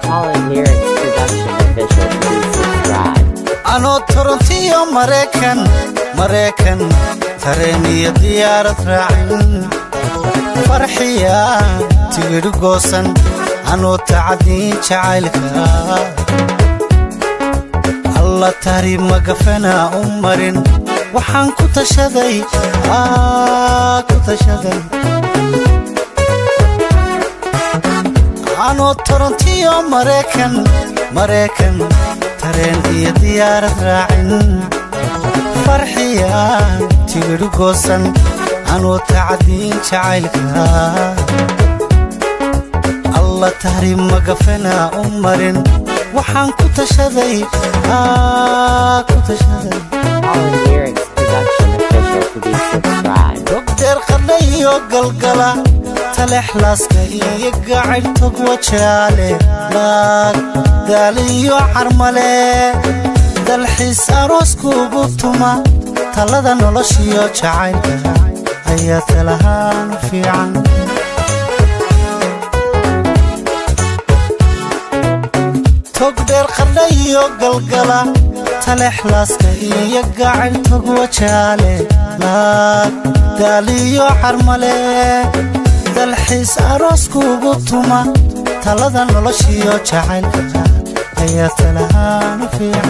Holland Lyrics Production Official. Please subscribe. Anoo Torontiyo Maraykan, Maraykan, tareen iyo diyaarad raacin, Farxiya tigidhi goosan, anoo tacadiin jacaylka Alla tahriib magafana u marin, waxaan ku tashaday, ku tashaday. Anoo Torontiyo Maraykan, Maraykan, tareen iyo diyaarad raacin, Farxiya tigidhi goosan, anoo tacadiin jacaylka Alla tahriib magafana u marin, waxaan ku tashaday, ku tashaday. Holland Lyrics Production Official. Please subscribe. Dogdeer qadha iyo Galgala, Talexlaaska iyo Gacil, Tog Wajaale, Laag Daaliyo Carmale, dalxiis aroos kuugu tuma, talada noloshiyo jacaylka ayaa talahaan u fiican. Togdheer qadha iyo Galgala, Talexlaaska iyo Gacil, Tog Wajaale, Laag Daaliyo Carmale, dalxiis aroos kuugu tuma, talada noloshiyo jacaylka ayaa talahaan u fiican.